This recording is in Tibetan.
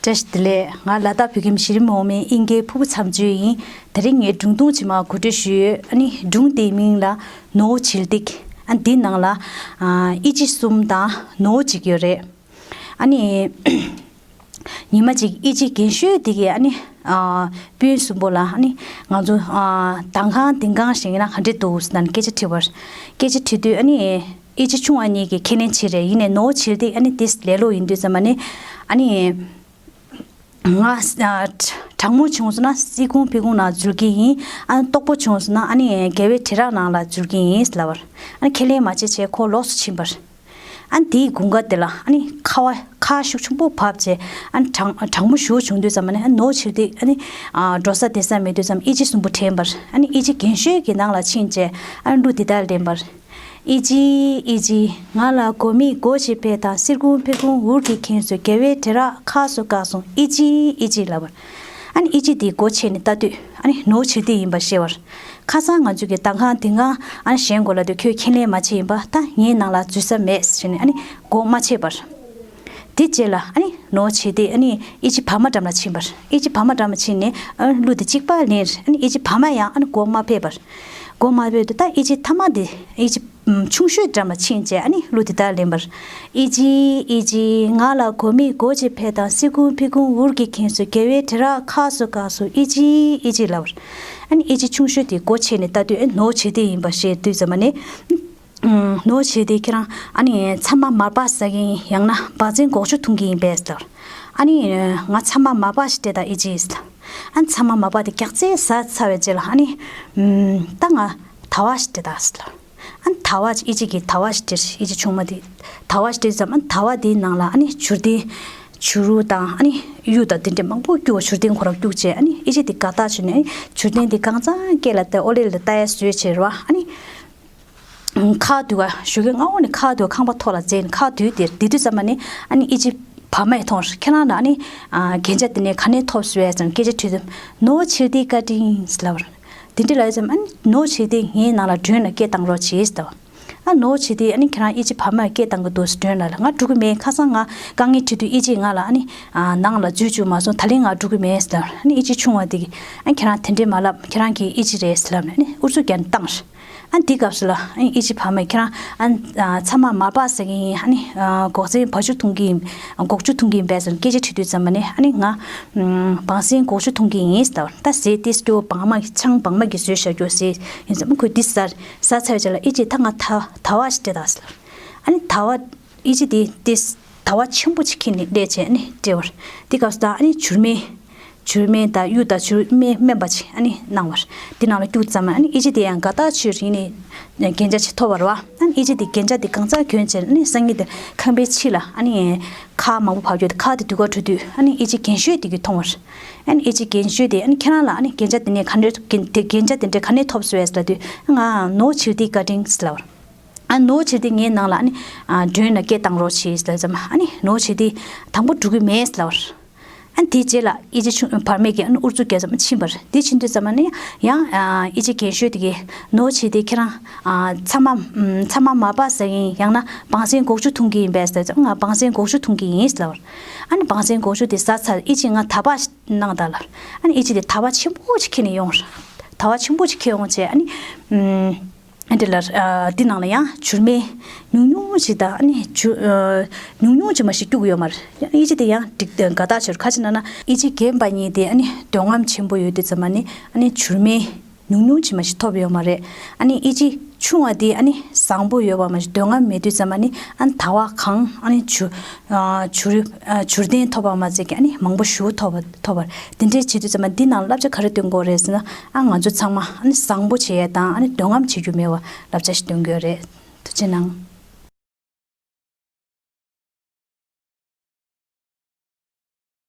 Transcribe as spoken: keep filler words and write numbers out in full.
བཀྲ་ཤིས་བདེ་ལེགས། ང་ལ་དྭགས་བོད་ཁྱིམ་གཞི་རིམ་འོག་མའི་དབྱིན་སྐད་ཕུར་བུ་མཚམས་གཅོད་ཡིན། དེ་རིང་ངས་སྒྲུང་ཐུང་ཅིག་མར་གོ་སྒྲིག་ཞུས་ཡོད། ཨ་ནི་སྒྲུང་དེའི་མིང་ལ་ནོར་བུ་བྱེལ་ཏིག་ཨ་འདི་ནང་ལ་ཨ་དབྱིག་གཅིག་གསུམ་དང་ནོར་བུ་གཅིག་ཡོད་རེད། ཨ་ནི་ཉི་མ་གཅིག་དབྱིག་གཅིག་རྒན་ཤོས་དེ་གིས་ཨ་ནི་ཨ་སྤུན་གསུམ་པོ་ལ་ཨ་ནི་ང་ཚོ་ཨ་དང་ཁང་དིང་ཁང་ཞིག་ཡིན་ན་ག་འདྲས་འདུག་ཟེར་ན་སྐད་ཆ་དྲིས་པར། སྐད་ཆ་དྲིས་དུས་ཨ་ནི་དབྱིག་གཅིག་ཆུང་བ་གཉིས་ཀྱིས་ཁས་ལེན་བྱས་རེད། ཡིན་ནའི་ནོར་བུ་བྱེལ་ཏིག་ཨ་ནི་དེ་ལས་སླ་པོ་ཡིན་དུས་ཙམ་པ་ནི་ཨ་ནི་ང་ཨ་དྲང་མོ་བྱུང་སོང་ན་སི་ཁུང་ཕི་ཁུང་ནང་འཛུལ་གྱི་ཡིན། ཨ་ནི་སྟོག་པོ་བྱུང་སོང་ན་ཨ་ནི་རྒྱལ་བའི་དྲིལ་བསྒྲགས་ནང་ལ་འཛུལ་གྱི་ཡིན་ལབ་པར། ཨ་ནི་ཁས་ལེན་མ་བྱེད་བྱས་ཁོ་ལོགས་སུ་ཕྱིན་པར། ཨ་ནི་དེའི་དགུན་ཁ་དེ་ལ་ཨ་ནི་ཁ་བ་ཁ་ཤུགས་ཆེན་པོ་བབས་བྱས། ཨ་ནི་གྲང་གྲང་མོ་ཞེ་པོ་བྱུང་དུས་ཙམ་པ་ནི་ཨ་ནི་ནོར་བུ་བྱེལ་ཏིག་ཨ་ནི་ཨ་འགྲོ་ས་བསྡད་ས་མེད་དུས་ཙམ་དབྱིག་གཅིག་གསུམ་པོ་དྲན་པར། ཨ་ནི་དབྱིག་གཅིག་རྒན་ཤོས་ཀྱི་ནང་ལ་ཕྱིན་བྱས་ཨ་ནི་གླུ་འདི་ལྟར་ལེན་པར། དབྱིག་གཅིག་དབྱིག་གཅིག་ང་ལ་སྒོ་མེད་སྒོ་ཕྱེ་ཕེབས་དང་། སི་ཁུང་ཕི་ཁུང་འུར་གྱིས་ཁེངས་སོང་། རྒྱལ་བའི་དྲིལ་བསྒྲགས་ཁ་སོ་བཀག་སོང་། དབྱིག་གཅིག་དབྱིག་གཅིག་ལབ་པར། ཨ་ནི་དབྱིག་གཅིག་དེས་སྒོ་ཕྱེ་ནས་ལྟ་དུས་ཨ་ནི་ནོར་བུ་བྱེལ་ཏིག་ཡིན་པ་ཤེས་པར། ཁ་སང་ང་ཚོ་གི་དང་ཁང་དིང་ཁང་ཨ་ནི་བཞེངས་དགོས་ལབ་དུས་ཁོས་ཁས་ལེན་མ་བྱས་ཡིན་པ། ད་ངའི་ནང་ལ་འཛུལ་ས་མེད་ཟེར་ནས་ཨ་ནི་སྒོ་མ་ཕྱེ་བར། དེ་རྗེས་ལ་ཨ་ནི་ནོར་བུ་བྱེལ་ཏིག་ཨ་ནི་དབྱིག་གཅིག་བག་མ་འགྲམ་ལ་ཕྱིན་པར། དབྱིག་གཅིག་བག་མ་འགྲམ་ལ་ཕྱིན་ནས་ཨ་ནི་གླུ་དེ་གཅིག་པ་ལེན་རེད། ཨ་ནི་དབྱིག་གཅིག་བག་མ་ཡང་ཨ་ནི་སྒོ་མ་ཕྱེ་བར། སྒོ་མ་ཕྱེ་དུས་ད་དབྱིག་གཅིག་མཐའ་མ་དེ་དབྱིག་གཅིག་ཆུང་ཤོས་འགྲམ་ལ་ཕྱིན་བྱས་ཨ་ནི་གླུ་དེ་ལྟར་ལེན་པར། དབྱིག་གཅིག་དབྱིག་གཅིག་ང་ལ་སྒོ་མེད་སྒོ་ཕྱེ་ཕེབས་དང་། སི་ཁུང་ཕི་ཁུང་འུར་གྱིས་ཁེངས་སོང་། རྒྱལ་བའི་དྲིལ་བསྒྲགས་ཁ་སོ་བཀག་སོང་། དབྱིག་གཅིག་དབྱིག་གཅིག་ལབ་པར། ཨ་ནི་དབྱིག་གཅིག་ཆུང་ཤོས་དེ་སྒོ་ཕྱེ་ནས་ལྟ་དུས་ཨ་ནི་ནོར་བུ་བྱེལ་ཏིག་ཡིན་པ་ཤེས་དུས་ཙམ་པ་ནི། ཨུམ། ནོར་བུ་བྱེལ་ཏིག་ཁྱེད་རང་ཨ་ནི་ཚ་མ་མར་པ་ཟ་གི་ཡིན། ཡང་ན་བག་ཟན་སྒོག་ཆུ་འཐུང་གི་ཡིན་པས་ལབ། ཨ་ནི་ང་ཚ་མ་མར་པ་ཞིག་སྤྲད་དང་དབྱིག་གཅིག་ལབ། ཨ་ནི་ཚ་མ་མར་པ་དེ་རྒྱགས་ཚད་ཟ་ཚར་བའི་རྗེས་ལ་ཨ་ནི་ཨུམ། ད་ང་དལ་བ་ཞིག་སྤྲད་དང་ལབ། ཨ་ནི་དལ་བ་དབྱིག་གཅིག་གིས་དལ་བ་ཞིག་སྤྲད། དབྱིག་གཅིག་ཆུང་མ་དེ་དལ་བ་ཞིག་སྤྲད་ཙམ། ཨ་ནི་དལ་བ་དེའི་ནང་ལ་ཨ་ནི་བྱུར་ལྡན་བྱུ་རུ་དང་ཨ་ནི་གཡུ་དང་དེ་འདྲ་མང་པོ་སྐྱུགས་པ། བྱུར་ལྡན་ཁོ་རང་སྐྱུགས་བྱས་ཨ་ནི་དབྱིག་གཅིག་དེ་དགའ་ཐག་ཆོད་ནས་ཨ་ནི་བྱུར་ལྡན་དེ་གང་ཚང་སྐེ་ལ་བཏགས། ཨོ་ལེ་ལ་བཏགས་ཡ་བཟོས་བྱས་རེད་བ། ཨ་ནི་ཁ་དུ་ག་ཞོགས་ཀས་སྔ་པོ་ནས་ཁ་དུ་ག་ཁང་པ་ཐོག་ལ་འཛེགས་ནས་ཁ་དུ་དེར་བསྡད་དུས་ཙམ་པ་ནི་ཨ་ནི་དབྱིག་གཅིག་བག་མས་མཐོང་། ཁྱེད་རང་ལ་ཨ་ནི་ཨ་རྒྱན་ཆ་དེ་ནས་ག་ནས་ཐོབ་སོང་ཟེར་ནས་སྐད་ཆ་དྲིས་དུས་ནོར་བུ་བྱེལ་ཏིག་བཀའ་དྲིན་ལབ་པར། དེ་འདྲ་ལབ་ཙམ་ཨ་ནི་ནོར་བུ་བྱེལ་ཏིག་ངའི་ནང་ལ་མགྲོན་ལ་སྐད་བཏང་རོགས་བྱེད་ཟེར་བ། ཨ་ནོར་བུ་བྱེལ་ཏིག་ཨ་ནི་ཁྱེད་རང་དབྱིག་གཅིག་བག་མ་སྐད་བཏང་གི་འདུག་མགྲོན་ལ་ལབ། ང་འགྲོ་གི་མེད། ཁ་སང་ང་དཀའ་ངལ་འཕྲད་དུས་དབྱིག་གཅིག་ང་ལ་ཨ་ནི་ཨ་ནང་ལ་འཛུལ་བཅུག་མ་སོང་། ད་ལན་ང་འགྲོ་གི་མེད་ཟེར་ལབ། ཨ་ནི་དབྱིག་གཅིག་ཆུང་བ་དེ་གིས་ཨ་ནི་ཁྱེད་རང་དེ་འདྲས་མ་ལབ། ཁྱེད་རང་གིས་དབྱིག་གཅིག་རེད་ཟེར་ལབ་ནས་ཨ་ནི་ཨུ་ཚུགས་རྒྱག་ནས་བཏང་ཤག། ཨ་ནི་དེ་སྐབས་སུ་ལ་ཨ་ནི་དབྱིག་གཅིག་བག་མས་ཁྱེད་རང་ཨ་ནི་ཨ་ཚ་མ་མར་པ་ཟ་གི་ཡིན། ཨ་ནི་ཨ་སྒོག་ཟན་བ་ཆུ་འཐུང་གི་ཡིན། སྒོག་ཆུ་འཐུང་གི་ཡིན་པས་ཟེར་སྐད་ཆ་དྲིས་དུས་ཙམ་པ་ནས་ཨ་ནི་ང་ཨམ་བང་སེན་སྒོག་ཆུ་འཐུང་གི་ཡིན་ཟེར་ལབ། ད་ཟས་དེ་སྐྱོ་བག་མ་གི་ཆང་བག་མ་གི་བཟོས་བཞག་རྒྱུ་ཟས་ཡིན་ཙམ། ཁོས་འདི་ཟ་ཟ་ཚར་བའི་རྗེས་ལ་དབྱིག་གཅིག་ད་ང་ད་དལ་བ་ཞིག་སྤྲད་དང་ཟེར་ལབ། ཨ་ནི་དལ་བ་དབྱིག་གཅིག་དེ་དེ་དལ་བ་ཆེན་པོ་ཅིག་ཁྱེར་ནས་སླེབས་བྱས་ཨ་ནི་སྤྲད་པར། དེ་སྐབས་སུ་ད་ཨ་ནི་བྱུར་སྨན་བྱུར་སྨན་དང་གཡུ་དང་བྱུར་སྨན་སྨན་པ་ཅིག་ཨ་ནི་གནང་བར། དེ་ནང་ལ་བཅུག་ཙམ་ཨ་ནི་དབྱིག་གཅིག་དེ་ཡང་དགའ་ཐག་ཆོད་རིང་ནས་རྒྱན་ཆ་ཅིག་ཐོབ་པ་རེད་བ། ཨ་ནི་དབྱིག་གཅིག་དེ་རྒྱན་ཆ་དེ་གང་ཚང་གྱོན་བྱས་ཨ་ནི་སང་ཉིན་དེ་ཁང་པའི་ཕྱི་ལ་ཨ་ནི་ཁ་མང་པོ་བབས་ཡོད། ཁ་དེ་སྡུག་ག་འགྲོ་དུས་ཨ་ནི་དབྱིག་གཅིག་རྒན་ཤོས་དེ་གིས་མཐོང་བར། ཨ་ནི་དབྱིག་གཅིག་རྒན་ཤོས་དེ་ཨ་ནི་ཁྱེད་རང་ལ་ཨ་ནི་རྒྱན་ཆ་དེ་ནས་ག་འདྲ་དེ་རྒྱན་ཆ་དེ་འདྲ་ག་ནས་ཐོབ་སོང་ཟེར་ལབ་དུས་ང་ནོར་བུ་བྱེལ་ཏིག་བཀའ་དྲིན་ཟེར་ལབ་པར། ཨ་ནོར་བུ་བྱེལ་ཏིག་ངའི་ནང་ལ་ཨ་ནི་ཨ་མགྲོན་ལ་སྐད་བཏང་རོགས་བྱེད་ཟེར་ཙམ། ཨ་ནི་ནོར་བུ་བྱེལ་ཏིག་དང་པོ་འགྲོ་གི་མེད་ཟེར་ལབ་པར། ཨ་ནི་དེའི་རྗེས་ལ་དབྱིག་གཅིག་ཆུང་བར་མེད་ཀྱིས་ཨ་ནི་ཨུ་ཚུགས་རྒྱག་ཙམ་ཕྱིན་པར། དེ་ཕྱིན་དུས་ཙམ་ཨ་ནི་ཡང་ཨ་དབྱིག་གཅིག་རྒན་ཤོས་དེ་གིས་ནོར་བུ་བྱེལ་ཏིག་ཁྱེད་རང་ཨ་ཚ་མ་ཨམ་ཚ་མ་མར་པ་ཟ་གི་ཡིན། ཡང་ན་བང་སེན་སྒོག་ཆུ་འཐུང་གི་ཡིན་པས་ཟེར་ཙམ། ང་བང་སེན་སྒོག་ཆུ་འཐུང་གི་ཡིན་ཟེར་ལབ་པར། ཨ་ནི་བང་སེན་སྒོག་ཆུ་དེ་ཟ་ཚར། དབྱིག་གཅིག་ང་དལ་བ་ཞིག་གནང་དང་ལབ། ཨ་ནི་དབྱིག་གཅིག་དེ་དལ་བ་ཆེན་པོ་ཅིག་ཁྱེར་ནས་ཡོང་། དལ་བ་ཆེན་པོ་ཅིག་ཁྱེར་ཡོང་བྱས་ཨ་ནི་ཨམ། ཨ་འདི་ལ་ཨ་འདི་ནང་ལ་ཡང་བྱུར་སྨན་ཉུང་ཉུང་ཅིག་དང་ཨ་ནི་བྱུ་ཨ་ཉུང་ཉུང་ཅིག་མ་ཞིག་སྐྱུག་ཡོད་མ་རེད། ཡང་དབྱིག་གཅིག་དེ་ཡང་འགྲིག་དགའ་ཐག་ཆོད། ག་ཅི་ན་ན་དབྱིག་གཅིག་རྒན་པ་གཉིས་དེ་ཨ་ནི་འདོད་རྔམ་ཆེན་པོ་ཡོད་དུས་ཙམ་ཨ་ནི་ཨ་ནི་བྱུར་སྨན་ཉུང་ཉུང་ཅིག་མ་ཞིག་ཐོབ་ཡོད་མ་རེད། ཨ་ནི་དབྱིག་གཅིག་ཆུང་བ་དེ་ཨ་ནི་བཟང་པོ་ཡོད་པ་མ་ཞིག་འདོད་རྔམ་མེད་དུས་ཙམ་ཨ་ནི་ཨ་ནི་དལ་བ་གང་ཨ་ནི་བྱུ་ཨ་བྱུ་རུ་ཨ་བྱུར་ལྡན་ཐོབ་པ་མ་ཚད་ཀྱི་ཨ་ནི་མང་པོ་ཞེ་པོ་ཐོབ་པ་ཐོབ་པར། དེ་འདྲའི་བྱེད་དུས་ཙམ་པ་འདི་ནང་བསླབ་བྱ་ག་རེ་སྟོན་དགོས་རེད་ཟེར་ན། ཨ་ང་ཚོ་ཚང་མ་ཨ་ནི་བཟང་པོ་བྱེད་ཡ་དང་ཨ་ནི་འདོད་རྔམ་བྱེད་རྒྱུ་མེད་པ་བསླབ་བྱ་ཞིག་སྟོན་དགོས་རེད། ཐུགས་རྗེ་གནང་།